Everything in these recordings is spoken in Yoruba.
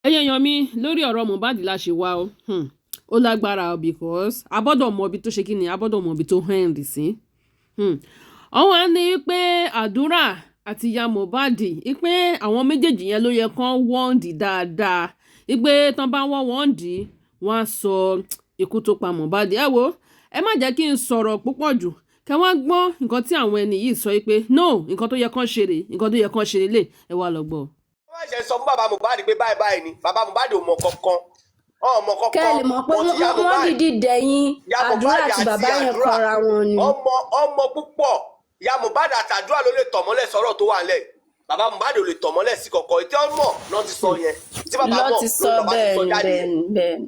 Ẹ̀yin èèyàn mi, lórí ọ̀rọ̀ Mohbad la ṣe wá o. Ó lágbára o, because a gbọ́dọ̀ mọ ibi tó ṣe kí ni, a gbọ́dọ̀ mọ ibi tó end sí. Àwọn á ní pé Àdúrà àti ìyá Mohbad, pé àwọn méjèèjì yẹn ló yẹ kán wọ́ǹdì dáadáa, pé tán bá wọ́n wọ́ǹdì, wọ́n á sọ ikú tó pa Mohbad. Ẹ wo, ẹ má jẹ́ kí n sọ̀rọ̀ púpọ̀ jù, kẹ wá gbọ́ nǹkan tí àwọn ẹni yìí sọ pé no, nǹkan tó yẹ kán ṣe rèé, nǹkan tó yẹ kán ṣe lélẹ̀. Ẹ wá lọ gbọ́. Wọ́n ṣe sọ fún bàbá Mohbad pé báyìí báyìí ni bàbá Mohbad ò mọ kankan, ọmọ kankan. Kẹ́ ẹ lè mọ̀ pé wọ́n dìídì dẹ̀yìn Àdúrà àti bàbá yẹn kọra wọn ni. Ọmọ ọmọ púpọ̀, ìyá Mohbad àti Àdúrà ló lè tọ̀ mọ́lẹ̀ sọ̀rọ̀ tó wà nílẹ̀. Bàbá Mohbad ò lè tọ̀ mọ́lẹ̀ sí kọ̀kọ̀. Ìtí ọmọ náà ti sọ yẹn, tí bàbá mọ̀ ló bàbá ti sọ jáde yẹn.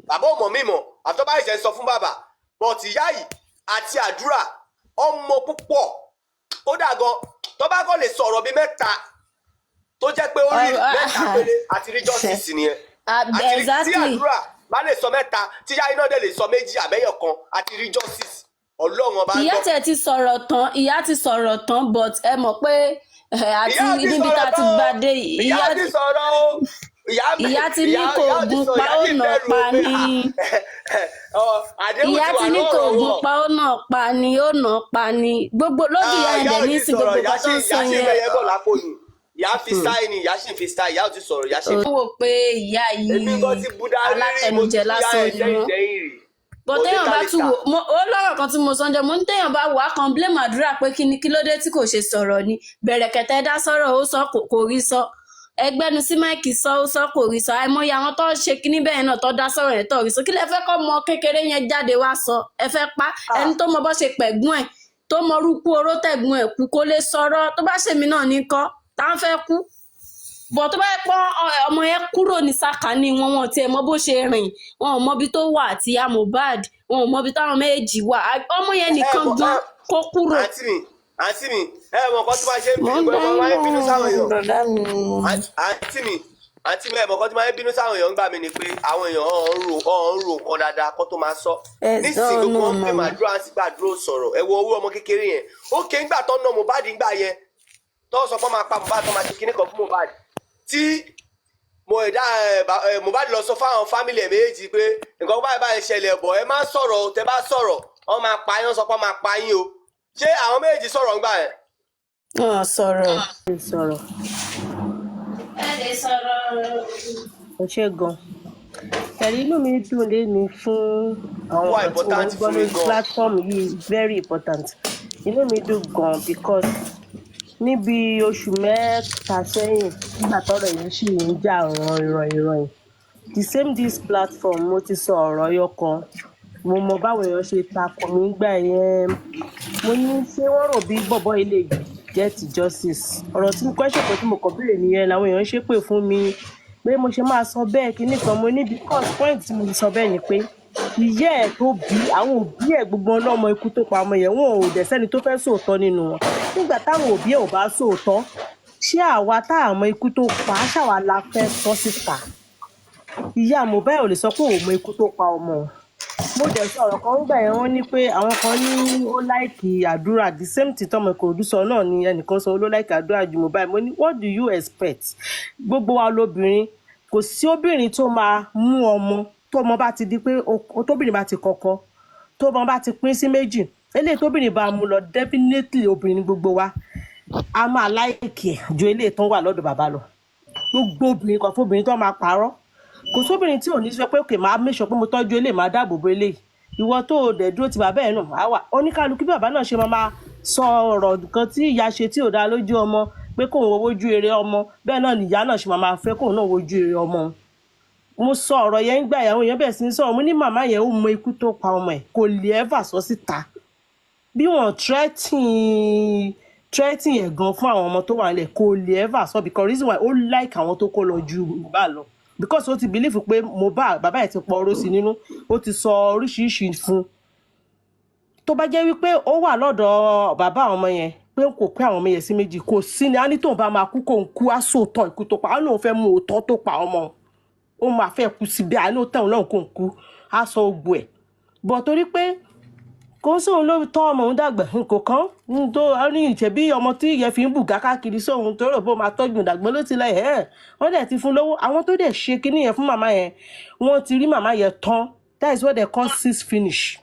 Bàbá ò mọ̀ mímọ̀ àfi tó bá ṣe sọ fún bàbá. But ìyá yìí àti Àdúrà, ọmọ púpọ̀, kódà gan tó bá kàn lè sọ̀rọ̀ bíi mẹ́ta tó jẹ́ pé ó rí mẹ́ta péré àti rí justice nìyẹn. Àti tí Àdúrà bá lè sọ mẹ́ta, tí yá iná dẹ̀ lè sọ méjì àbẹ́yọ̀ kan, àti rí justice. Ọlọ́run Ọba ń gbọ́. Ìyá tẹ̀ ti sọ̀rọ̀ tán, ìyá ti sọ̀rọ̀ tán, but ẹ mọ̀ pé àti níbi tá a ti gbà dé. Ìyá ti sọ̀rọ̀ o. Ìyá ti ní kò gùn pa, ó nà pa ní. Ìyá ti ní kò gùn pa, ó nà pa ní, ó nà pa ní. Gbogbo lójú ìyá yẹn dẹ̀ ní sí gbogbo nǹkan tó ń sọ yẹn. Ìyá fi style ni, ìyá sì fi style. Ìyá ò ti sọ̀rọ̀, ìyá sì. Ó wò pé ìyá yìí, alátẹnujẹ lásán ni wọ́n. But téèyàn bá tún wò ó, lọ́rọ̀ kan tí mo sọ jẹ́, mo ní téèyàn bá wò á kan blame Àdúrà pé kí ni, kí ló dé tí kò ṣe sọ̀rọ̀ ni. Bẹ̀rẹ̀kẹ̀tẹ̀ dá sọ̀rọ̀, ó sọ, kò rí sọ. Ẹgbẹ́nu sí mic sọ, ó sọ, kò rí sọ. Àìmọye àwọn tó ń ṣe kíní bẹ́ẹ̀ náà tó dá sọ̀rọ̀ yẹn tó rí sọ. Kí lẹ fẹ́ kọ́ mọ kékeré yẹn jáde wá sọ? Ẹ fẹ́ pa ẹni tó mọ bó ṣe pẹ̀gún ẹ̀, tó mọ orúkú oró tẹ̀gún ẹ̀ kú, kó lè sọ̀rọ̀. Tó bá ṣèmi náà ní kọ́ tá ń fẹ́ kú bọ̀, tó bá yẹ pọ́n ọmọ yẹn kúrò ní sàkání wọn, wọn tiẹ̀ mọ bó ṣe rìn, wọn ò mọbi tó wà àti ìyá Mohbad, wọn ò mọbi táwọn méjì wà. Ọmọ yẹn nìkan gan kó kúrò. Àǹtí mi, àǹtí mi, ẹ mọ̀ nǹkan tí máa ṣe ń Mo ń bínú, ẹ mọ̀ máa ń bínú sáwọn èèyàn. Bọ̀dá mi. Àǹtí mi, àǹtí mi, ẹ mọ̀ nǹkan tí máa ń bínú sáwọn èèyàn ń gbà mí ni pé àwọn èèyàn ọ̀hún ro nǹkan dáadáa kó tó máa sọ. Ẹ nísìnyí sọ gbogbo náà wọn pè màmá. Màdúrà sí gbàdúrà sọ̀rọ̀. Ẹ wo owó ọmọ kékeré yẹn ó ké ńgbà tó ń ná Mohbad ńgbà yẹn, tó sọ pé ó máa pa Mohbad, tó máa ṣe kinní kan fún Mohbad, tí mo ẹ̀dá ẹ̀ Mohbad lọ sọ fáwọn family ẹ̀ méjì pé nǹkan báyìí báyìí ṣẹlẹ̀ bọ̀, ẹ má sọ̀rọ̀ o, tẹ bá sọ̀rọ̀, wọ́n máa pa yín, wọ́n sọ pé wọ́n máa pa yín o. Ṣé àwọn méjì sọ̀rọ̀ ńgbà yẹn? Wọn sọ̀rọ̀. Lè sọ̀rọ̀. Ẹ lè sọ̀rọ̀. Ẹ ṣé gan. Ẹ̀rí, inú mi dùn léni fún àwọn Wà ọ̀rọ̀ tí mo ń important gbọ́ fún mi lórí gan. platform yìí, very important. Inú mi dùn gan because níbi oṣù 3 sẹ́yìn, nígbà tọ́rọ̀ yìí ṣì ń jà ràn ìràn, the same this platform, mo ti sọ ọ̀rọ̀ ọyọ kan. Mo mọ báwọn èèyàn ṣe takò mí gbà yẹn. Mo ní ṣé wọ́n rò bí bọ̀bọ́ yìí lè get justice? Ọ̀rọ̀ tí question kan tí mo kàn béèrè nìyẹn. Làwọn èèyàn ṣépè fún mi pé mo ṣe máa sọ bẹ́ẹ̀, kinní kan. Mo ní because point tí mo fi sọ bẹ́ẹ̀ ni pé ìyá ẹ̀ tó bí, àwọn òbí ẹ̀, gbogbo ọlọ́mọ ikú tó pa ọmọ yẹn, wọn ò dẹ̀ sẹ́ni tó fẹ́ sòótọ́ nínú wọn. Nígbà táwọn òbí ẹ̀ ò bá sòótọ́, ṣé àwa tá àmọ́ ikú tó pa á, ṣàwa la fẹ́ sọ síta? Ìyá Mohbad ò lè sọ pé òun mọ ikú tó pa ọmọ òun. Mo dẹ̀ sọ ọ̀rọ̀ kan nígbà yẹn, wọ́n ní pé àwọn kan ní ó like Àdúrà. The same thing tọmọ Ìkòròdú sọ náà ni ẹnìkan sọ, ló like Àdúrà ju Mohbad. Mo ní what do you expect? Gbogbo wa lóbìnrin, kò sí obìnrin tó máa mú ọmọ tó ọmọ bá ti di pé tóbìnrin bá ti kọ́kọ́, tó ọmọ bá ti pín sí méjì, eléyìí tóbìnrin bá mú lọ, definitely obìnrin ni gbogbo wa, a máa like ẹ̀ ju eléyìí tó ń wà lọ́dọ̀ bàbá lọ. Gbogbo obìnrin kan fóbìnrin tó máa parọ́, kò sóbìnrin tí ò ní sọ pé òkè máa make sure pé mo tọ́jú eléyìí, máa dáàbò bo eléyìí. Ìwọ tó o dẹ̀ dúró ti bàbá ẹ̀ náà á wà oníkálukú, bí bàbá náà ṣe máa máa sọ ọ̀rọ̀ nǹkan tí ìyá ṣe tí ò dáa lójú ọmọ, pé kóun wo wojú eré ọmọ, bẹ́ẹ̀ náà nìyá náà ṣe máa máa fẹ́ kóun náà wojú eré ọmọ. Mo sọ ọ̀rọ̀ yẹn ń gbà yàwó yẹn bẹ̀rẹ̀ sí ní sọ̀rọ̀. Mo ní màmá yẹn, ó mọ ikú tó pa ọmọ ẹ̀, kò lè ever sọ síta. Bí wọ́n threatening ẹ̀ gan fún àwọn ọmọ tó wà nílẹ̀, kò lè ever sọ, because reason why, ó like àwọn tó kó lọ ju Mohbad lọ, because ó ti believe pé Mohbad, bàbá ẹ̀ ti pọ̀ oró sí nínú, ó ti sọ oríṣiríṣi fún un. Tó bá jẹ́ wípé ó wà lọ́dọ̀ bàbá àwọn ọmọ yẹn, pé kò pé àwọn ọmọ yẹn sí méjì, kò sí ni á ní tóun bá máa kú, kóun kú, á sòótọ́ ikú tó pa á. Lóun fẹ́ mú òótọ́ tó pa ọmọ, ó máa fẹ́ kú síbi àánú tẹ̀wọ̀n náà, kóun kú, á sọ gbogbo ẹ̀ bọ̀ torí pé Kò sóhun ló tọ́ ọmọ òun dàgbà, kò kán tó ní ìṣẹ̀bí ọmọ tí ìyẹn fi ń bùgá káàkiri sóhun tó rò bó máa tọ́jú ìdàgbọ́n ló ti lẹ̀ ẹ́. Wọ́n dẹ̀ ti fún lówó. Àwọn tó dẹ̀ ṣe kinní yẹn fún màmá yẹn, wọ́n ti rí màmá yẹn tán. That is what they call six finish.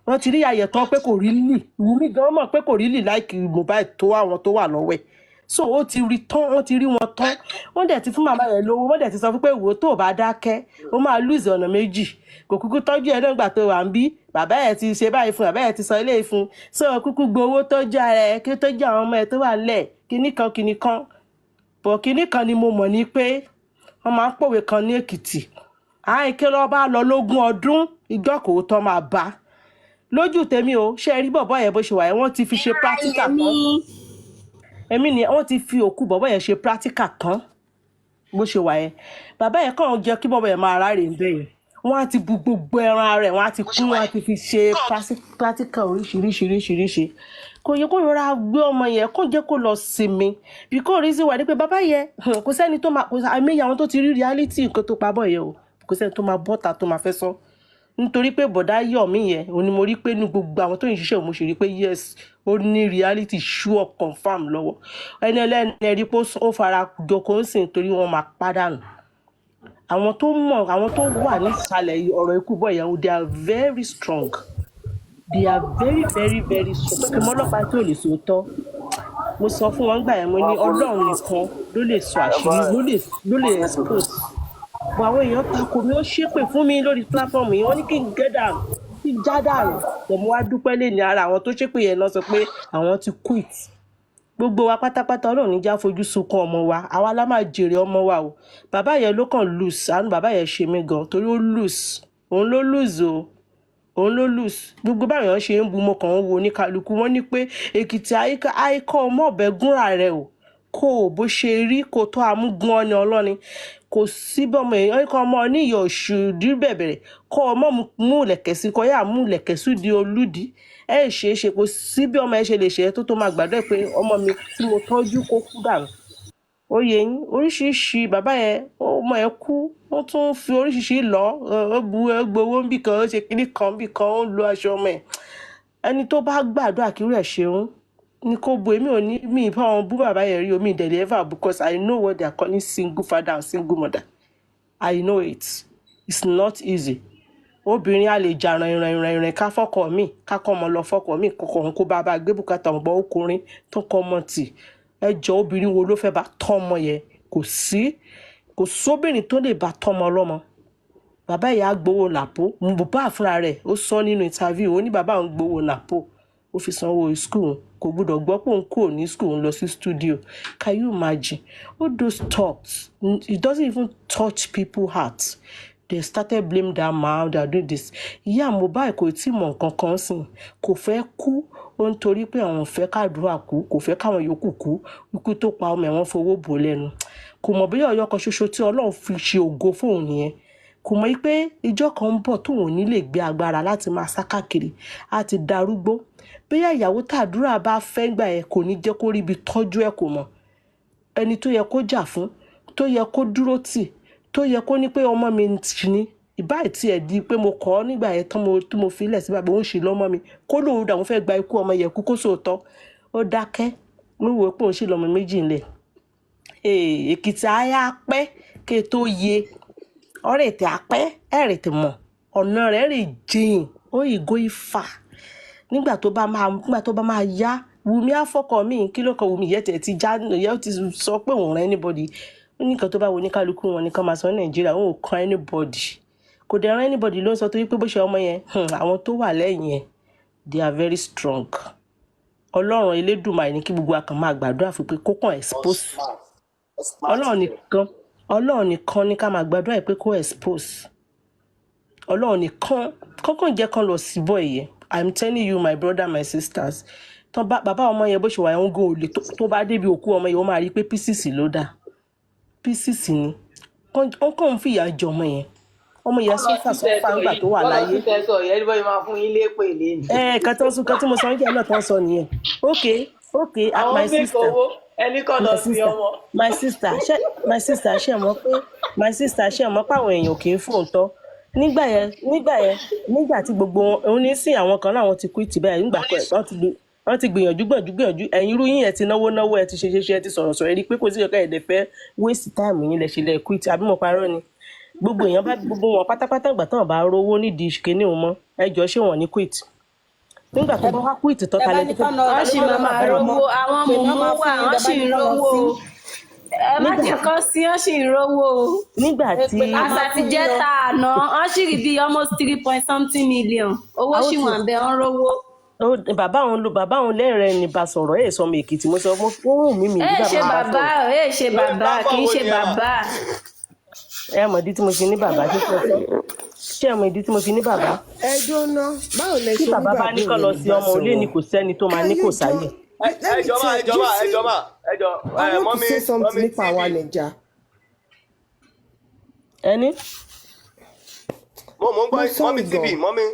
Wọ́n ti rí ìyá yẹn tán pé kò rí lì. Wùmí gan mọ̀ pé kò rí lì like Mohbad tó àwọn tó wà lọ́wọ́ ẹ̀. So ó ti rí tán, wọ́n ti rí wọn tán. Wọ́n dẹ̀ ti fún màmá yẹn lówó. Wọ́n dẹ̀ ti sọ fún pé, wò ó, tó o bá dákẹ́, ó máa lose ọ̀nà méjì. Kò kúkú tọ́jú ẹ̀ náà gbà tó wà ń bí. Bàbá ẹ̀ ti ṣe báyìí fún, bàbá ẹ̀ ti sọ eléyìí fún, so kúkú gbowó, tọ́jú ara ẹ̀, kí ó tọ́jú àwọn ọmọ ẹ̀ tó wà nílẹ̀. Kinní kan kinní kan bọ̀ kinní kan ni mo mọ̀ ní pé wọ́n máa ń pòwe kan ní Èkìtì, àìké lọ́ bá lọ lógún ọdún, ìjọ kò tọ́ máa bá lójú tèmi o. Ṣe rí bọ̀bọ̀ yẹn bó ṣe wà yẹn, wọ́n ti fi ṣe practical tán. Èmi ni wọ́n ti fi òkú bọ̀bọ̀ yẹn ṣe practical tán bó ṣe wà yẹn. Bàbá yẹn kàn jẹ́ kí bọ̀bọ̀ yẹn máa ráre ń bẹ̀ yẹn. Wọ́n á ti bu gbogbo ẹran ara ẹ̀, wọ́n á ti kún, wọ́n á ti fi ṣe practical oríṣiríṣiríṣiríṣi. Kò yẹ kó rọra gbé ọmọ yẹn, kó jẹ́ kó lọ sinmi, because reason wà ní pé bàbá yẹn, kò sẹ́ni tó máa, kò àmì àwọn tó ti rí reality nǹkan tó pa bọ̀ yẹn o, kò sẹ́ni tó máa bọ́ta tó máa fẹ́ sọ, nítorí pé bọ̀dá Yọ̀mí yẹn òun ni mo rí pé ní gbogbo àwọn tó ń ṣiṣẹ́ òun, mo ṣe rí pé yes, ó ní reality sure confam lọ́wọ́. Ẹni ẹlẹ́ni ẹ̀rí pé ó fara jọkọ̀ ń sìn torí wọ́n máa pàdánù àwọn tó mọ̀, àwọn tó wà nísàlẹ̀ ọ̀rọ̀ ikú bọ̀ yẹn. They are very strong, they are very very very strong. Pé mọ́lọ́pàá tó lè sòótọ́, mo sọ fún wọn gbà yẹn, mo ní Ọlọ́run nìkan ló lè sọ àṣírí, ló lè expose. Bọ̀ àwọn èèyàn takò mi, ó ṣépè fún mi lórí platform yìí. Wọ́n ní kí n get down, kí n já dànù. Bọ̀ mo wá dúpẹ́ lé ní ara àwọn tó ṣépè yẹn náà sọ pé àwọn ti quit. Gbogbo wa pátápátá, Ọlọ́run ní já fojú sunkún ọmọ wa. Àwa la máa jèrè ọmọ wa o. Bàbá yẹn ló kàn lose. Àánú bàbá yẹn ṣe mí gan torí ó lose, òun ló lose o, òun ló lose. Gbogbo báwọn èèyàn ṣe ń bu, mo kàn ń wo oníkálukú wọn ní pé Èkìtì àìkọ́ ọmọ ọ̀bẹ gúnra rẹ o, kó o bó ṣe rí kó tó amúgún ọ ní ọlọ́ni. Kò sí bọ́mọ èèyàn kọ́ ọmọ oníyọ̀ oṣù bẹ̀bẹ̀rẹ̀ kọ́ ọmọ mú lẹ̀kẹ̀ sí, kọ́ yà mú lẹ̀kẹ̀ sí di olúdi ẹ ṣe é ṣe. Kò sí bí ọmọ ẹ ṣe lè ṣe é tó máa gbàdúrà pé ọmọ mi tí mo tọ́jú kó kú dànù. Ó yẹ yín, oríṣiríṣi bàbá yẹn, ọmọ ẹ kú, ó tún fi oríṣiríṣi lọ, ó bu, ó gbowó níbì kan, ó ṣe kinní kan níbì kan, ó ń lo aṣọ ọmọ ẹ. Ẹni tó bá gbàdúrà kí irú ẹ̀ ṣeun ni kó bu. Èmi ò ní mi ì bá wọn bú bàbá yẹn rí omi ìdẹ̀lẹ̀ ever, because I know what they are calling single father and single mother. I know it, it's not easy. Obìnrin a lè jà ràn ìrìn ìrìn ìrìn ká fọkọ mi, ká kọ́ ọmọ lọ fọkọ mi, kọkọ òun kó bá gbé bùkátà ọmọ ọkùnrin tó kọ́ ọmọ tì. Ẹ jọ, obìnrin wo ló fẹ́ bá tọ́ ọmọ yẹn? Kò sí, kò sóbìnrin tó lè bá tọ́ ọmọ ọlọ́mọ. Bàbá ìyá gbowó nàpó. Bàbá fúnra rẹ̀ ó sọ nínú interview, ó ní bàbá òun gbowó nàpó, ó fi sanwó school. Kò gbọ́dọ̀ gbọ́ pé òun kúrò ní school, òun lọ sí studio. Can you imagine all those thoughts? It doesn't even touch people heart. They started blame that man, they are doing this. Ìyá Mohbad kò tí mọ̀ nǹkan kan sìn, kò fẹ́ kú ó, ń torí pé àwọn fẹ́ kàdúrà kú, kò fẹ́ káwọn yòókù kú. Ikú tó pa ọmọ ẹ̀, wọ́n fowó bò lẹ́nu. Kò mọ̀ bóyá ọyọ́ kan ṣoṣo tí Ọlọ́run fi ṣe ògo fóun nìyẹn. Kò mọ̀ pé ìjọ kan ń bọ̀ tóun ò ní lè gbé agbára láti máa sá káàkiri, á ti darúgbó. Bóyá ìyàwó tàdúrà bá fẹ́ gbà ẹ̀, kò ní jẹ́ kó rí ibi tọ́jú ẹ̀. Kò mọ̀ ẹni tó yẹ kó jà fún, tó yẹ kó dúró tì, tó yẹ kó ní pé ọmọ mi ní ìbáyìí tí ẹ̀ di pé mo kọ́ ọ́ nígbà yẹn tán, mo tí mo fi ilẹ̀ sí bàbá òun ṣì lọ́mọ mi, kó lóun dà, òun fẹ́ gba ikú ọmọ yẹn kú, kó sòótọ́. Ó dákẹ́, ó wò ó pé òun ṣì lọ́mọ méjì ńlẹ̀. Èkìtì ayá pẹ́ kí tó yé ọ̀rẹ́ ètè apẹ́ ẹ̀rẹ̀tẹ̀ mọ̀, ọ̀nà rẹ̀ rè jìn, ó ìgò ifá. Nígbà tó bá máa yá, Wùmí àfọkọ mi, kí ló kọ Wùmí yẹn tẹ̀ ti já yẹn, ó ti sọ pé òun rẹ anybody. Ó ní nǹkan tó bá wo ní kálukú wọn ní kán máa sọ ní Nàìjíríà, òun ò kan anybody, kò dẹ̀ rán anybody ló ń sọ, torí pé bó ṣe ọmọ yẹn, àwọn tó wà lẹ́yìn yẹn, they are very strong. Ọlọ́run Elédùmarè ní kí gbogbo wa kàn máa gbàdúrà fún pé kó kàn expose. Ọlọ́run nìkan, Ọlọ́run nìkan ní ká máa gbàdúrà pé kó expose. Ọlọ́run nìkan kọ́kàn jẹ́ kán lọ síbọ̀ yẹn. I'm telling you, my brother, my sisters, tán bá bàbá ọmọ yẹn bó ṣe wà yẹn, ń go olè tó bá débi òkú ọmọ yẹn, ó máa rí i pé pieces ló dà, pieces ni. Wọ́n kàn ń fìyà jẹ ọmọ yẹn. Ọmọ yẹn suffer suffer nígbà tó wà láyé. Bọ́lá tún sọ yẹn, bóyá máa fún yín lépè lẹ́nu. Ẹ kan tó ń sún kan tí mo sọ ń jẹ́ náà tó ń sọ nìyẹn. Okay, àwọn my fake sister, owó ẹni kọ́ lọ my sí sister, ọmọ. My sister, ṣe my sister, ṣe mọ̀ pé my sister, ṣe mọ̀ pé àwọn èèyàn kì í fóòntọ́. Nígbà yẹn, nígbà tí gbogbo wọn òun ní sìn, àwọn kan láwọn ti quit báyìí. Nígbà kan wọ́n ti gbìyànjú, gbìyànjú, gbìyànjú. Ẹ̀yin irú yín, ẹ̀ ti náwó náwó, ẹ̀ ti ṣe ṣe ṣe, ẹ̀ ti sọ̀rọ̀ sọ̀rọ̀, ẹ̀ rí i pé kò sí ọ̀kẹ́ ẹ̀dẹ̀ fẹ́ waste time yín lẹ̀ ṣe lẹ̀ quit. Àbí mo parọ́ ni? Gbogbo èèyàn bá gbogbo wọn pátápátá, ìgbà táwọn bá rówó nídìí kíní òun mọ́, ẹ jọ, ṣé wọn ní quit? Nígbà tó bá wá quit tán, Ẹ bá kalẹ̀ ní tó kán lọ Wọ́n sì kán lọ máa máa bẹ̀rẹ̀ rówó. mọ́ Àwọn pé wọ́n mùmú máa wà, fún yín wọ́n tẹ bá sì ní ń kán lọ rówó sí. o. Ẹ má Nígbà jẹ́ kán sí, wọ́n sì ń rówó o. Nígbà tí Èpè la máa fún yín o. Àsàtìjẹ́ta àná, wọ́n sì rí bíi almost three point something million. Owó Àwọn sì tí wà ń bẹ, wọ́n rówó. Bàbá òun ló bàbá òun lẹ́rẹ̀ẹ́ ní bá sọ̀rọ̀. Ẹ̀ sọmọ Èkìtì, mo sọ mo fóònù mi mi Ẹ rí ṣe bàbá bá bàbá sọ̀rọ̀. ẹ ṣe Lórí bàbá, kì platform í wo ṣe ni ẹ wà? bàbá. Ẹ mọ̀ ìdí tí mo fi ní bàbá, ṣé fẹ́ sọ? Ṣé ẹ mọ̀ ìdí tí mo fi ní bàbá? Ẹ dúró, báwo lẹ Tí ṣe ní bàbá bá bàbá ní kán lọ òun sí bá ọmọ òlé ni, sọ̀rọ̀? kò sẹ́ni tó máa Can ní you kò sáyè. just Ẹ let me jọ máa, tell ẹ jọ you máa, ẹ see, jọ máa, ẹ jọ I ẹ want to mummy say something mummy nípa àwa TV. Naija. Ẹni Mo ń Mo gbọ́ sorry mummy TV gan. Mummy.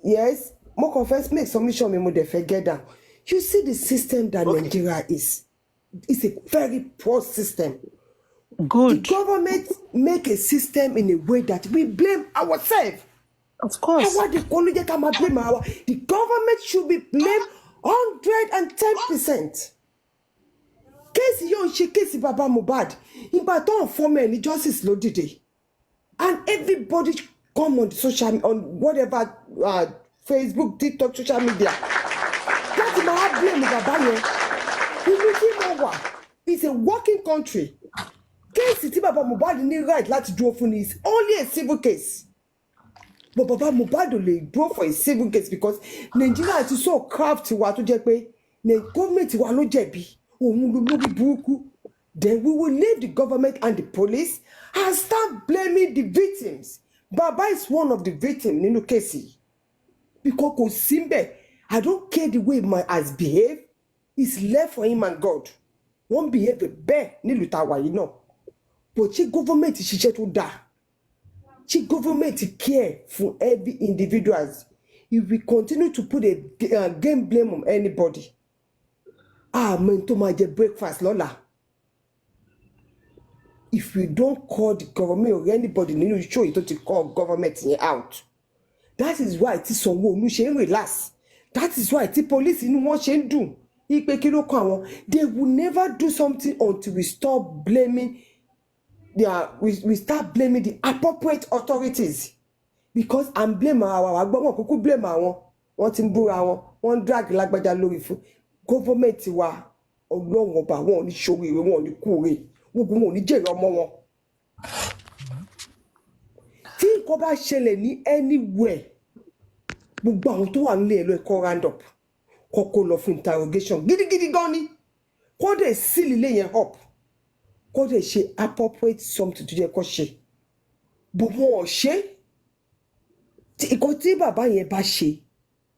Yes, mo kàn fẹ́ make submission mi, mo dẹ̀ fẹ́ get down. You see the system that Nigeria is a very poor system. The Good. government make a system in a way that we blame ourselves. Of course. Àwa the kò ló jẹ́ ká máa blame ara. The government should be blamed 110%. Case yóò ń ṣe case baba Mohbad. Ìgbà tó ń fọmọ ẹ̀ ní justice ló dìde. And everybody come on social, on whatever, Facebook, TikTok, social media láti máa blame bàbá yẹn. Ìlú tí mo wà is a working country. Case tí bàbá Mohbad ní right láti dúró fún ni is only a civil case, but bàbá Mohbad ò lè dúró for a civil case because Nigeria ti so craft wa tó jẹ́ pé ní gọ́ọ̀mẹ̀ntì wa ló jẹ̀bi, òun ló lórí burúkú. Then we will leave the government and the police and start blaming the victims. Baba is one of the victims nínú case yìí because kò sí mbẹ̀. I don't care the way my has behave, it's left for him and God. Wọ́n behave bẹ́ẹ̀ nílùú tá a wà yìí náà, but ṣé government ṣiṣẹ́ tó dáa? Ṣé government care for every individuals? If we continue to put a game blame on anybody, àmọ́ ẹni tó máa jẹ breakfast lọ́la. If we don't call the government or anybody nínú show yìí tó ti call government yẹn out, that is why tí Sanwó-Olú ṣe ń relax, that is why tí police inú wọn ṣe ń dùn ipe kí ló kọ àwọn. They will never do something until we stop blaming their we start blaming the appropriate authorities, because i'm blame our wa gbọ́ wọn kúkú blame àwọn. Wọ́n ti ń búra wọn, wọ́n ń drag lágbájá lórí fún government wa. Ọlọ́run ọba, wọn ò ní ṣoríire, wọn ò ní kúre, gbogbo wọn ò ní jèrè ọmọ wọn. Tí nǹkan bá ṣẹlẹ̀ ní anywhere, gbogbo àwọn tó wà nílé ẹ̀ lọ ẹ̀kọ́ round up, kọ́kọ́ lọ fún interrogation gidigidi gan ni, kó dẹ̀ seal ilé yẹn up, kó dẹ̀ ṣe appropriate something tó yẹ kó ṣe, bó wọn ò ṣe. Nǹkan tí bàbá yẹn bá ṣe,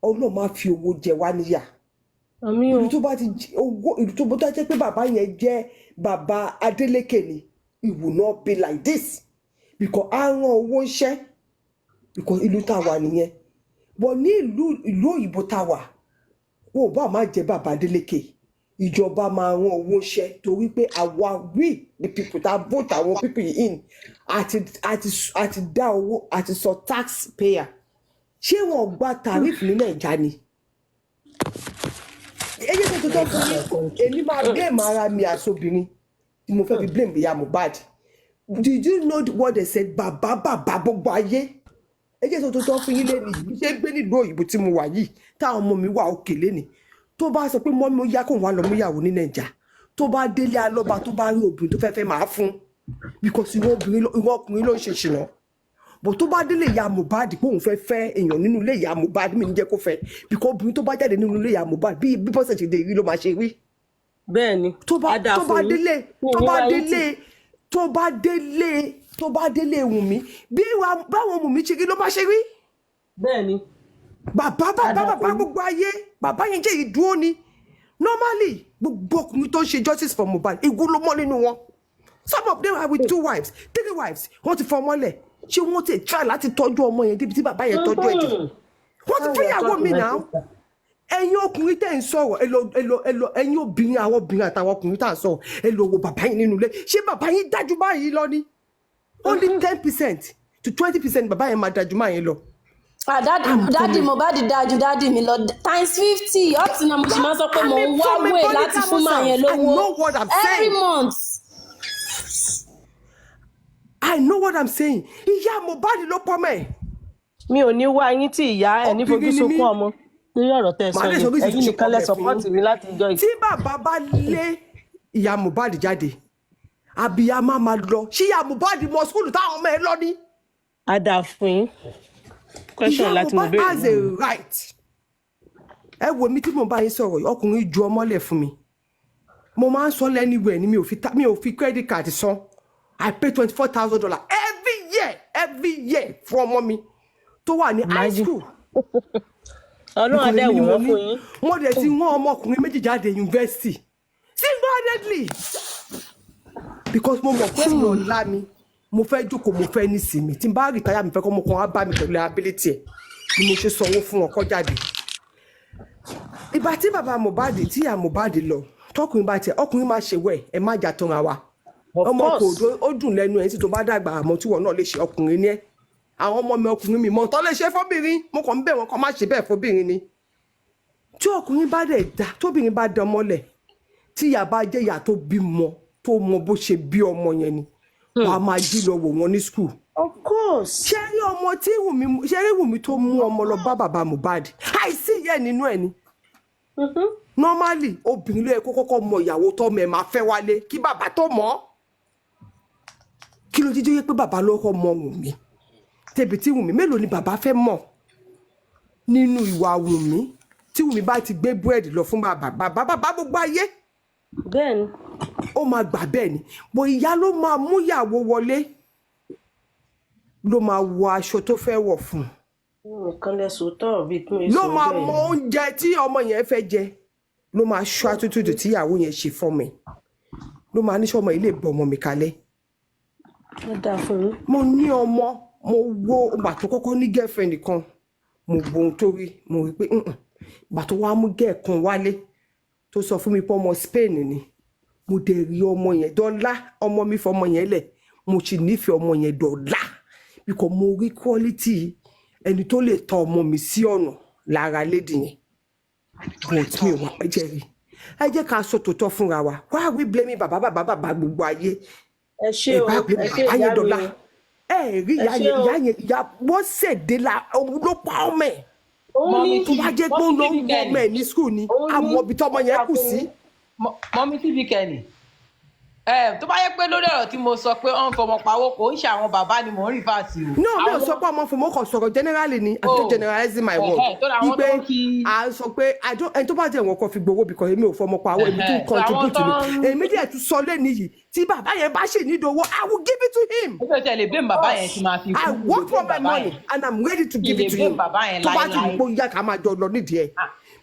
Ọlọ́run máa fi owó jẹ wá níyà. Àmín o. Ìlú tó bá ti owó, ìlú tó bá jẹ́ pé bàbá yẹn jẹ́ bàbá Adeleke ni, it will not be like this because á rán owó ṣẹ́, because ìlú tá a wà nìyẹn. But ní ìlú òyìnbó tá a wà, wọn ò bá má jẹ́ bàbá Adeleke, ìjọba máa rán owó ṣẹ́ torí pé àwa, we the people tá a vote àwọn people yìí in, àti dá owó, àti sọ tax payer. Ṣé wọn gba tariff ní Nàìjà ni? Ẹ jẹ́ kí n tó fún yín, èmi máa blame ara mi àsobìnrin tí mo fẹ́ fi blame ìyá Mohbad. Did you know what they said? Bàbá bàbá gbogbo ayé, ẹ jẹ́ kí n tó fún yín lẹ́nu yìí, ṣé gbé nílùú òyìnbó tí mo wà yìí, táwọn ọmọ mi wà òkè lẹ́ni, tó bá sọ pé mummy, ó yá, kóun wá lọ múyàwó ní Nàìjà, tó bá délé alọ́ba, tó bá rí obìnrin tó fẹ́ fẹ́, máa fún, because ìwọ obìnrin ìwọ ọkùnrin ló ń ṣe ṣìnà. Bò tó bá délé ìyá Mohbad pé òun fẹ́ fẹ́ èèyàn nínú ilé ìyá Mohbad, mi ní jẹ́ kó fẹ́, because obìnrin tó bá jáde nínú ilé ìyá Mohbad, bí bọ́sẹ̀ ṣe dé rí ló máa ṣe rí. Bẹ́ẹ̀ ni. Tó bá Á dáa tó fún bá yín. délé Mi ò tó ní bá wá yín tì. délé tó bá délé Wùnmí, bí báwọn Wùnmí ṣe rí ló máa ṣe rí. Bẹ́ẹ̀ ni. Bàbá Á bàbá dáa bàbá fún yín. gbogbo ayé, bàbá yẹn jẹ́ ìdúró ni. Normally, gbogbo ọkùnrin tó ń ṣe justice for Mohbad, igun ló mọ́ nínú wọn. Some of them are with two wives, three wives. Wọ́n ti fọmọ́ lẹ̀. Ṣé wọ́n ti try láti tọ́jú ọmọ yẹn débi tí bàbá yẹn tọ́jú ẹ̀ dé? Wọ́n ti fẹ́yàwó mi náà. Ẹ̀yin ọkùnrin tẹ́ ń sọ̀rọ̀, ẹ lọ, ẹ lọ, ẹ lọ. Ẹ̀yin obìnrin, àwọn obìnrin àtàwọn ọkùnrin tá à ń sọ̀rọ̀, ẹ lọ wo bàbá yín nínú ilé. Ṣé bàbá yín dájú báyìí lọ ni? Only 10%. to 20% bàbá yẹn máa dájú máa yẹn lọ. Ah, daddy I'm daddy coming. Mohbad dájú daddy mi lọ times 50. Up to now mo sì máa ń sọ pé mò I'm ń a wá from a way láti fún polygamous màá yẹn house. I lówó know what I'm every saying. month. I know what I'm saying. Ìyá Mohbad ló pọ́ mẹ́. Mi ò ní wá yín tí ìyá ẹ ní fojú Obìnrin ni mí. sunkún ọmọ lórí ọ̀rọ̀ tẹ́ ẹ Màá sọ lè sọ yẹn. bí Ẹ̀yin ìsìnkú ṣe nìkan pọ̀ lẹ mẹ́ fún support yín. mi láti jọ Tí bàbá bá lé ìyá Mohbad jáde, abiyamọ máa lọ. Ṣé ìyá Mohbad mọ school táwọn ọmọ ẹ lọ ní? Á dáa fún yín. Question Ìyá láti mo Mohbad béèrè has a náà. right. Ẹ wo mi tí mo bá yín sọ̀rọ̀ yìí, ọkùnrin ju ọmọ lẹ̀ fún mi. Mo máa ń sọ lẹ́niwẹ̀ ni mi ò fi credit card san. I pay $24,000 every year fún ọmọ mi tó wà ní high Imagine. school. Ọlọ́run á Because dẹ̀ èmi ni wò mo wọ́n ní. fún yín. Wọ́n dẹ̀ ti wọ́n ọmọkùnrin méjì jáde university single-handedly, because mo mọ̀ pé mi ò lá mi, mo fẹ́ jókòó, mo fẹ́ nísinmi. Tí n bá retire, mi fẹ́ kọ́ ọmọ kan wá bá mi pẹ̀lú ability ẹ̀ ni mo ṣe sanwó fún ọkọ jáde. Ìgbà tí bàbá Mohbad, tí ìyá Mohbad lọ, tọkùnrin bá tiẹ̀, ọkùnrin máa ṣe wẹ̀ ẹ má jà tán ra wa. Of Ọmọ kò course. ó dùn lẹ́nu ẹ̀ tí tó bá dàgbà, àmọ́ tí wọn náà lè ṣe ọkùnrin ní ẹ. Àwọn ọmọ mi ọkùnrin mi mọ̀ tọ́ lè ṣe fọ́bìnrin, mo kàn ń bẹ̀ wọ́n kàn má ṣe bẹ́ẹ̀ fọ́bìnrin ni. Tí ọkùnrin bá dẹ̀ da, tóbìnrin bá dán mọ́lẹ̀, tí ìyá bá jẹ́ ìyá tó bímọ, tó mọ bó ṣe bí ọmọ yẹn ni, wàá máa jí lọ wò wọ́n ní school. Of course. Ṣé rí ọmọ tí Wùmí, ṣé rí Wùmí tó mú ọmọ lọ bá bàbá Mohbad, àìsí ìyá ẹ̀ nínú ẹ̀ ni. Normally, obìnrin ló yẹ kó kọ́kọ́ mọ ìyàwó tọ́mọ ẹ̀ máa fẹ́ wálé kí bàbá tó mọ̀ ọ́. Kí ló jíjẹ́ yẹ pé bàbá ló kọ́ mọ Wùmí tẹ̀bi tí Wùmí mélòó ni bàbá fẹ́ mọ̀ nínú ìwà Wùmí? Tí Wùmí bá ti gbé búrẹ́dì lọ fún bàbá, bàbá bàbá gbogbo ayé Bẹ́ẹ̀ni. ó máa gbà bẹ́ẹ̀ ni. Bó ìyá ló máa mú ìyàwó wọlé, ló máa wọ aṣọ tó fẹ́ wọ̀ fún un, Nìkan lẹ sòótọ́ ọ̀rọ̀ bíi kí n ló sọ máa bẹ́ẹ̀. mọ oúnjẹ tí ọmọ yẹn fẹ́ jẹ, ló máa ṣọ́ attitude tí ìyàwó yẹn ṣe fọ́mọ ẹ̀, ló máa ní sọmọ yìí lè bọ ọmọ mi kalẹ̀. Ó dáa fún yín. Mo ní ọmọ, mo wo ìgbà tó kọ́kọ́ ní girlfriend kan, mo wo ohun tó rí, mo rí pé "Mm-mm." Ìgbà tó wá mú girl kan wálé tó sọ fún mi pé ọmọ Spain ni, mo dẹ̀ rí ọmọ yẹn dọ́là. Ọmọ mi fọmọ yẹn lẹ̀, mo sì nífẹ̀ẹ́ ọmọ yẹn dọ́là because mo rí quality ẹni tó lè tọ́ ọmọ mi sí ọ̀nà lára lady yẹn. But mi ò wá ẹ jẹ́ rí, ẹ jẹ́ ká sọ tòótọ́ fúnra wa. Why are we blaming bàbá bàbá bàbá gbogbo ayé? Ẹ ṣé Ẹ o, bá blame ẹ ṣé bàbá ìyá yẹn mi dọ́là. o. Ẹ rí Ẹ ìyá ṣé yẹn o. ìyá yẹn, ìyá wọ́n ṣèdè la, òun ló pa ọmọ ẹ̀. Òun ní Tó bá jẹ́ pé ó lọ ń wọ ọmọ ẹ̀ ní school ni, Òun ní àmọ́ ibi tọ́mọ yẹn kù sí. Mummy TV Kenny, ẹ tó bá yẹ pé lórí ọ̀rọ̀ tí mo sọ pé ó ń fọmọ pawó, kò ń ṣe àwọn bàbá ni mò ń refer sí o. No, mi ò Àwọn sọ pé ọmọ fún mi, ó kàn sọ̀rọ̀ generally ni. I'm Oh. just generalizing my word. Ẹ̀hẹ́, tó àwọn Wípé tó ń fi à ń sọ pé I don't, ẹni tó bá jẹ́ ìwọ̀n kan fi gbowó because èmi ò fọmọ pa owó, èmi tún Ẹ̀hẹ́, tó àwọn contribute tó ni. ń Èmi díẹ̀ tún sọ lẹ́nu yìí, tí bàbá yẹn bá ṣì nídìí owó, I will give it to him. Ó fẹ́ tẹ̀ lè blame bàbá yẹn tí máa fi kú. I Mi ò lè work for blame my bàbá money yẹn. and I'm ready to Mi give lè it to blame him. bàbá yẹn Tó bá ti láéláé. gbó yá, ká máa jọ lọ nídìí ẹ̀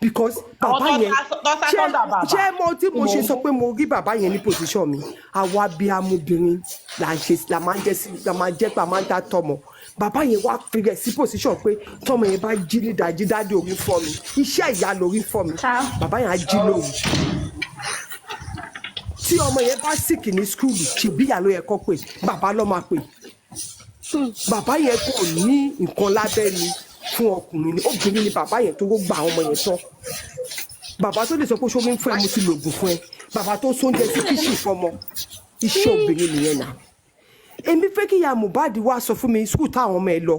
because Àwọn bàbá tó yẹn tó sá ṣé sọ́dà bàbá ṣé mo tí tí mo mò ṣe ń sọ pé mo rí bàbá yẹn ní position mi, àwa bí amóbìnrin là ń ṣe, là máa ń jẹ́ sí, là máa jẹ́ pé a máa ń dá tọmọ. Bàbá yẹn wá fi rẹ̀ sí position pé tọmọ yẹn bá jí ní ìdájí, "Daddy, orí fọ́ mi," iṣẹ́ ìyá lórí fọ́ mi. Bàbá yẹn á jí lóru. Tí ọmọ yẹn bá sick ní school, ṣèbí ìyá ló yẹ kó pè, bàbá ló máa pè. Bàbá yẹn kò ní nǹkan lábẹ́ ni fún ọkùnrin ni, obìnrin ni bàbá yẹn tó gba àwọn ọmọ yẹn tọ́. Bàbá tó lè sọ pé ṣomi ń fún ẹ, mo ti lògùn fún ẹ, bàbá tó sóúnjẹ sí kíṣì fọmọ, iṣẹ́ obìnrin nìyẹn nà. Èmi fẹ́ kí ìyá Mohbad wá sọ fún mi school táwọn ọmọ ẹ lọ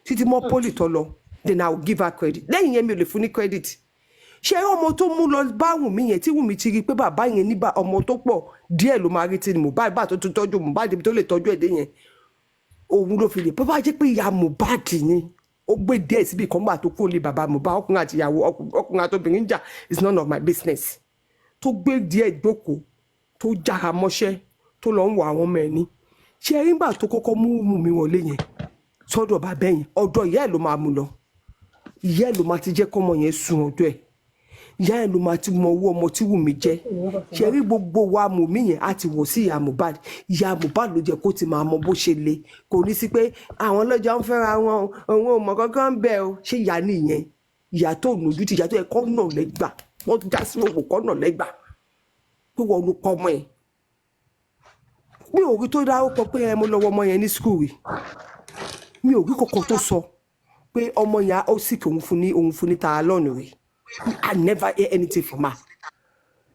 títí mọ́ poly tó lọ, then I will give her credit. Lẹ́yìn yẹn, mi ò lè fún ní credit. Ṣé ọmọ tó mú lọ bá Wùmí yẹn, tí Wùmí ti rí i pé bàbá yẹn níbà ọmọ tó pọ̀ díẹ̀ ló máa rí tí Mohbad bá tó tún tọ́jú Mohbad ibi tó lè tọ́jú ẹ̀dẹ́ yẹn, òun ló fi lè bó bá jẹ́ pé ìyá Mohbad ni ó gbé díẹ̀ síbi kan gbà tó kó lè bàbá Mohbad. Ọkùnrin àti ìyàwó, ọkùnrin àti obìnrin ń jà is none of my business. Tó gbé díẹ̀ jókòó, tó jára mọ́ṣẹ́, tó lọ ń wọ àwọn ọmọ ẹ̀ ní, ṣé ẹ nígbà tó kọ́kọ́ mú Wùmí wọlé yẹn sọ́dọ̀ bàbá yẹn, ọ̀dọ̀ ìyá ẹ̀ ló máa mú lọ. Ìyá ẹ̀ ló máa ti jẹ́ kọ́mọ yẹn sun ọ̀dọ̀ ẹ̀. Ìyá ẹ̀ ló máa ti mọ owó ọmọ tí Wùmí jẹ́. Ṣe rí gbogbo wa Wùmí yẹn á ti wọ̀ sí ìyá Mohbad. Ìyá Mohbad ló jẹ́ kó ti máa mọ bó ṣe le. Kò ní sí pé àwọn ọlọ́jọ́ ń fẹ́ra wọn o, òun ò mọ̀ kankan bẹ́ẹ̀ o. Ṣé ìyá nìyẹn? Ìyá tó lójú ti ìyá tó yẹ kọ́ nà lẹ́gbà, wọ́n já sí òwò kọ́ nà lẹ́gbà pé wọ́n ló pọ̀ ọmọ ẹ̀. Mi ò rí tó dárúkọ pé ẹ mo lọ wọ ọmọ yẹn ní school rí. Mi ò rí kankan tó sọ pé ọmọ yẹn ó sì kí òun fún ní, òun fún ní Tylenol rẹ̀. I never hear anything from her.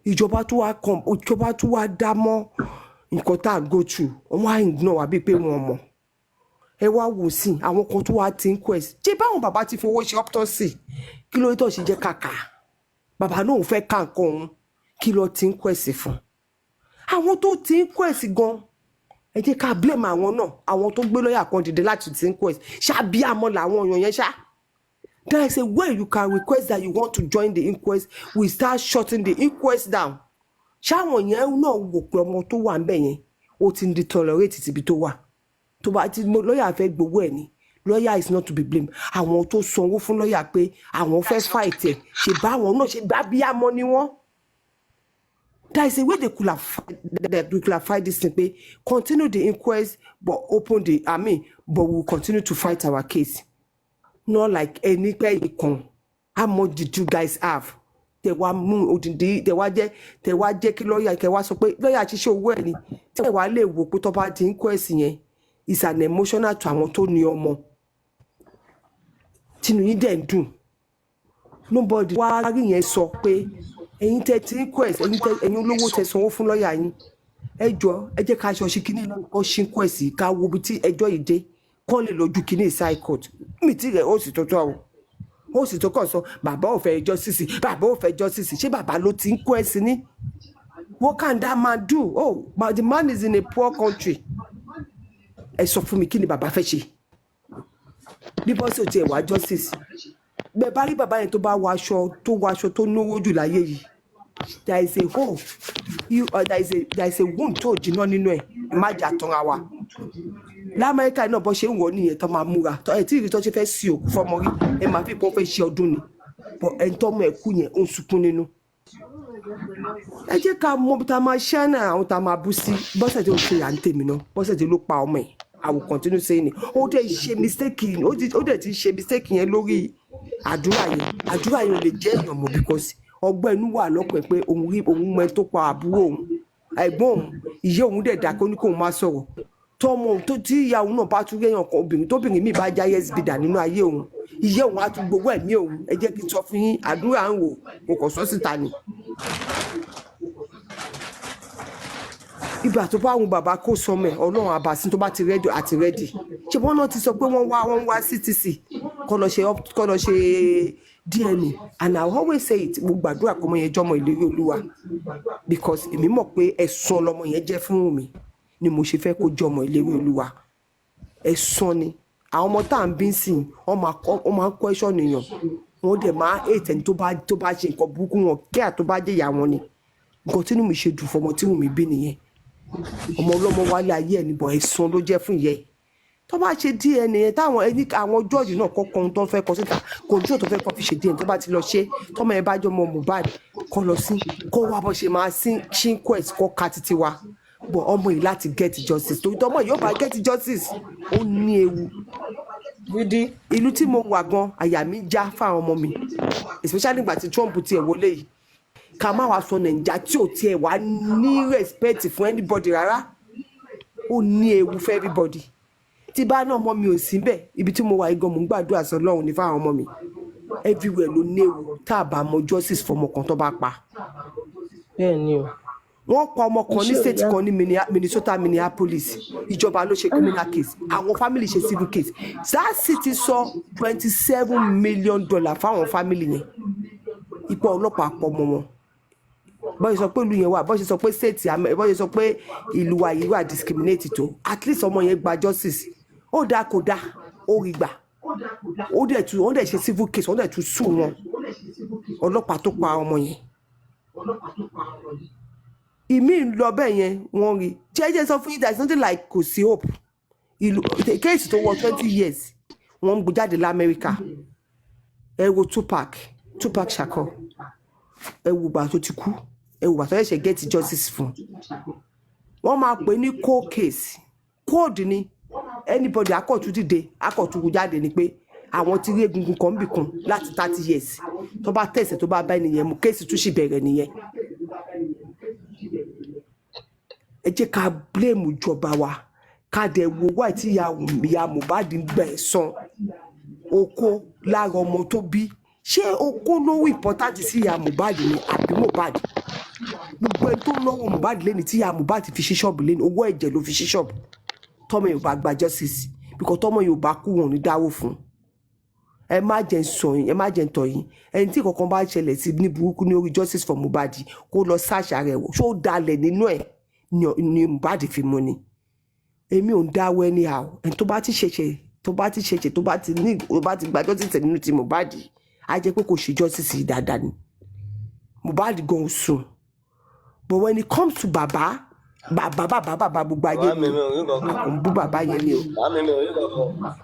Ìjọba tó wá come, ìjọba tó wá dá mọ́ nǹkan tá à ń go through, wọ́n á ignore wa bíi pé wọ́n mọ̀. Ẹ wá wò sí àwọn kan tó wá ti ń quest, ṣé báwọn bàbá ti fowó ṣe autopsy, kí ló tó ṣe jẹ́ kàkà bàbá náà ò fẹ́ ká nǹkan òun, kí ló ti ń quest fún àwọn tó ti ń quest gan? Ẹ jẹ́ ká blame àwọn náà, àwọn tó gbé lọ́ọ̀yà kan dìde láti ti ń quest ṣábíàmọ́ làwọn èèyàn yẹn ṣá. There is a way you can request that you want to join the inquest. We start shutting the inquest down. Ṣáwọn yẹn náà wò pé ọmọ tó wà ń bẹ̀ yẹn, ó ti ń di tolerate tìbí tó wà, tó bá ti lọ́ọ̀yà fẹ́ gbowó ẹ̀ ni. Lawyer is not to be blamed. Àwọn tó sanwó fún lọ́ọ̀yà pé àwọn fẹ́ fight ẹ̀, ṣe bá àwọn náà ṣe bá bíyàmọ́ ni wọ́n. There is a way they could have fight this thing pé continue the inquest but open the, I mean, but we will continue to fight our case, not like ẹni pé ìkan. How much did you guys have? Tẹ wá mú odindi, tẹ wá jẹ́ kí lọ́ọ̀yà, kẹ wá sọ pé lọ́ọ̀yà ṣiṣẹ́ owó ẹ̀ ni. Tẹ wá lè wò pé tó bá di inquest yẹn is an emotional to àwọn tó ní ọmọ, tinú yín dẹ̀ ń dùn. Nobody wá rí yẹn sọ pé ẹ̀yin tẹ ti inquest, ẹ̀yin tẹ, ẹ̀yin olówó tẹ sanwó fún lọ́ọ̀yà yín, ẹ jọ, ẹ jẹ́ ká aṣọ ṣe kíní náà kọ́ ṣí inquest yìí, ká wo ibi tí ẹjọ́ yìí dé, kọ́ lè lójú kíní high court mi tí rẹ̀ ó sì tó tó o, ó sì tó kàn sọ bàbá ò fẹ́ justice, bàbá ò fẹ́ justice. Ṣé bàbá ló ti ń kó ẹ̀sìn ní? What can that man do? Oh, but the man is in a poor country. Ẹ sọ fún mi, kí ni bàbá fẹ́ ṣe bí bọ́sì ò tiẹ̀ wá justice? Bẹ́ẹ̀ bá rí bàbá yẹn tó bá wọ aṣọ, tó wọ aṣọ tó náwó jù láyé yìí, there is a hole, you, there is a wound tó jiná nínú ẹ̀. Ẹ má jà tanra wa. Lamẹ́ríkà náà, bọ́ ṣe ń wọ̀ nìyẹn tó máa múra ẹ̀ tí ìrì tó ṣe fẹ́ sí òkú fọmọ rí, ẹ máa fi pọ́n fẹ́ ṣe ọdún ni bọ́. Ẹni tọ́mọ ẹ̀ kú yẹn, ó ń sunkún nínú. Ẹ jẹ́ ká mọ bí tá a máa ṣẹ́ náà, àwọn tá a máa bú sí. Bọ́sẹ̀ tí ó ṣe à ń tèmi náà, bọ́sẹ̀ tí ló pa ọmọ ẹ̀. I will continue saying it. Ó dẹ̀ ṣe mistake, ó dẹ̀ ti ṣe mistake yẹn lórí àdúrà yẹn. Àdúrà yẹn ò lè jẹ́ èèyàn mọ̀ because ọgbọ́n inú wà lọ́kàn ẹ̀ pé òun rí òun mọ ẹni tó pa àbúrò òun, ẹ̀gbọ́n òun. Ìyá òun dẹ̀ dákẹ́, ó ní kóun má sọ̀rọ̀. Tọmọ òun tó tí ìyá òun náà bá tún réyàn kan, obìnrin tóbìnrin míì bá já yes bidà nínú ayé òun, ìyá òun á tún gbowó ẹ̀mí òun. Ẹ jẹ́ kí n sọ fún yín, àdúrà ń wò kò kàn sọ síta ni. Ìgbà tó bá wù bàbá kó sọmọ ẹ, Ọlọ́run àbàsí tó bá ti ready àti ready. Ṣé wọn náà ti sọ pé wọ́n wá CTC kọ́ lọ ṣe DNA? And I always say it, mo gbàdúrà kọ́mọ yẹn jọmọ ìlérí Olúwa because èmi mọ̀ pé ẹ̀san lọmọ yẹn jẹ́ fún mi ni mo ṣe fẹ́ kó jọmọ ìlérí Olúwa. Ẹ̀san ni àwọn ọmọ tá à ń bí sìn, wọ́n máa ń question èèyàn, wọ́n dẹ̀ máa hate ẹni tó bá ṣe nǹkan burúkú wọn kí à tó bá jẹ́ ìyá wọn ni. Nǹkan tí inú mi ṣe dùn fọmọ tí wùmí bí nìyẹn. Ọmọ ọlọ́mọ wálé ayé ẹ̀ níbọ̀, ẹ̀san ló jẹ́ fún ìyẹ́ ẹ̀. Tó bá ṣe DNA yẹn, táwọn ẹni àwọn jọ́ọ̀jì náà kọ́kọ́ ohun tó ń fẹ́ kọ síta, kò tó fẹ́ kọ́ fi ṣe DNA, tó bá ti lọ ṣe, tọ́mọ yẹn bá jọ ọmọ Mohbad, kọ́ lọ sí kó wá bó ṣe máa sí inquest, kọ́ ka títí wa bọ̀ ọmọ yìí láti get justice, torí tọmọ yìí ó bá get justice, ó ní ewu Gidi. Ìlú tí mo wà gan, àyà mi já fáwọn ọmọ mi, especially nígbà tí Trump tiẹ̀ wọlé yìí. Ká má wàá sọ Nàìjíríà tí ò tiẹ̀ wá ní respect fún anybody rárá. Ó ní ewu fún everybody. Tí bá náà ọmọ mi ò sí bẹ́ẹ̀, ibi tí mo wà yìí gan, mò ń gbàdúrà sọ Ọlọ́run ní fáwọn ọmọ mi. Everywhere ló ní ewu tá a bá mọ justice fọmọ kan tó bá pa. Bẹ́ẹ̀ ni o. Wọ́n pa ọmọ kan ní Iṣẹ́ state ìyá. kan ní Minnesota, Minneapolis. Ìjọba ló ṣe criminal case, àwọn family ṣe civil case. That city sọ $27 million fáwọn family yẹn. Ipò ọlọ́pàá pọ̀ mọ́ wọn. Bọ́n ṣe sọ pé ìlú yẹn wà, bọ́n ṣe sọ pé state, bọ́n ṣe sọ pé ìlú wa yìí wà discriminate tó, at least ọmọ yẹn gba justice. Ó dáa, kò dáa, ó rí gbà. Ó dẹ̀ tún, wọ́n dẹ̀ ṣe civil case, wọ́n dẹ̀ tún sue wọn, ọlọ́pàá tó pa ọmọ yẹn. Ìmí ń lọ bẹ́ẹ̀ yẹn, wọ́n rí jẹ́jẹ́. Sọ fún yín, there is nothing like kò sí hope. Ìlú case tó wọ 20 years, wọ́n ń gbé jáde lamẹ́ríkà. Ẹ wo Tupac, Tupac Shakur. Ẹ wo ìgbà tó ti kú, ẹ wo ìgbà tó ṣẹ̀ṣẹ̀ get justice fún. Wọ́n máa pè ní cold case, cold ni. Anybody akọ̀tún dìde, akọ̀tún jáde ni pé àwọn ti rí egungun kan bì kan láti 30 years. Tó bá tẹ̀sẹ̀, tó bá bá ẹnìyẹn mú, case tún sì bẹ̀rẹ̀ nìyẹn. Ẹ jẹ́ ká blame ìjọba wa. Ká dẹ̀ wo wáì tí ìyá Mohbad ń gbà ẹ̀san oko lára ọmọ tó bí. Ṣé oko ló important sí ìyá Mohbad ni àbí Mohbad? Gbogbo ẹni tó náwó Mohbad lẹ́ni tí ìyá Mohbad fi ṣí ṣọ́ọ̀bù lẹ́ni, owó ẹ̀jẹ̀ ló fi ṣí ṣọ́ọ̀bù. Tọ́mọ Yorùbá gba justice, because tọ́mọ Yorùbá kú, wọn ò ní dáwó fún un. Ẹ má jẹ́ ń sọ yín, ẹ má jẹ́ ń tọ̀ yín. Ẹni tí kankan bá ṣẹlẹ̀ sí ní burúkú ní orí justice for Mohbad, kó lọ ṣàṣà rẹ̀ wò, ṣó dalẹ̀ nínú ẹ̀ ni Mohbad fi mú ni. Èmi ò ń dáwọ́ anyhow. Ẹni tó bá ti ṣẹ̀ṣẹ̀, tó bá ti ṣẹ̀ṣẹ̀, tó bá ti ní, tó bá ti gba justice nínú ti Mohbad, á jẹ́ pé kò ṣe justice yìí dáadáa ni. Mohbad gan sùn, but when it comes to bàbá, bàbá, bàbá, bàbá, gbogbo ayé Bàbá mi ni mi ò rí kankan. A kò ń bú bàbá yẹn ni o. Bàbá mi mi ò rí kankan.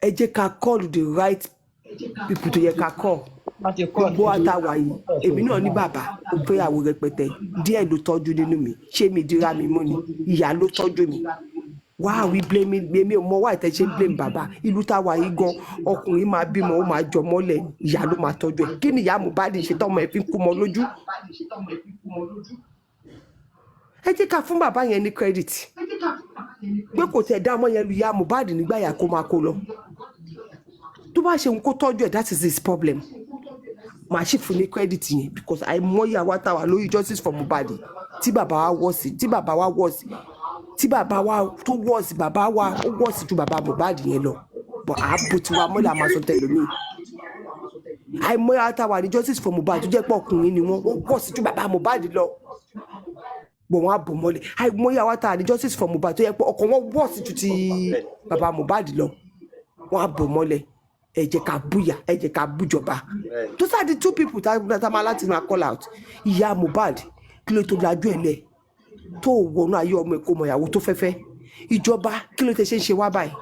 Ẹ jẹ́ ká call the right people tó yẹ ká call. Wọ́n ti kọ́. Gbogbo àtàwà yìí, èmi náà ní bàbá, ó fẹ́yàwó rẹpẹtẹ díẹ̀ ló tọ́jú nínú mi. Ṣé mi dira mi mú ni? Ìyá ló tọ́jú mi. Why are we blaming? Èmi ò mọ why tẹ ṣe ń blame bàbá. Ìlú táwa yìí gan, ọkùnrin máa bímọ, ó máa jọ mọ́lẹ̀, ìyá ló máa tọ́jú ẹ̀. Kí ni ìyá Mohbad ṣe tọ́mọ ẹ̀ fi ń kú mọ́ lójú? Ẹ jẹ́ ká fún bàbá yẹn ní credit pé kò tẹ̀ dá ọmọ yẹn lu ìyá Mohbad nígbà yà kó máa kó lọ. Tó bá ṣe òun kó tọ́jú ẹ̀, that is his problem. Màá sì fún ní credit yẹn, because àìmọye àwa táwa lórí justice for Mohbad tí bàbá wa wọ̀ sí, tí bàbá wa wọ̀ sí, tí bàbá wa tó wọ̀ sí, bàbá wa ó wọ̀ sí ju bàbá Mohbad yẹn lọ, but ààbò tiwa mọ́lẹ̀, àmà sọ tẹ̀lé. Àìmọye àwa táwa ní justice for Mohbad tó jẹ́ pé ọkùnrin ni wọ́n, wọ́n wọ̀ sí ju bàbá Mohbad lọ, bọ̀ wọ́n á bò mọ́lẹ̀. Àìmọye àwa táwa ní justice for Mohbad tó yẹ pé ọkàn wọn wọ̀ sí ju ti bàbá Mohbad lọ, wọ́n á bò mọ́lẹ̀. Ẹ jẹ́ ká búyà, ẹ jẹ́ ká bújọba. Those are the two people tá máa láti máa call out. Ìyá Mohbad, kí ló tó lajú ẹ̀ lẹ̀ tó wọnú ayé ọmọ ẹ̀ kó mọ ìyàwó tó fẹ́fẹ́? Ìjọba, kí ló tẹ ṣe ń ṣe wá báyìí?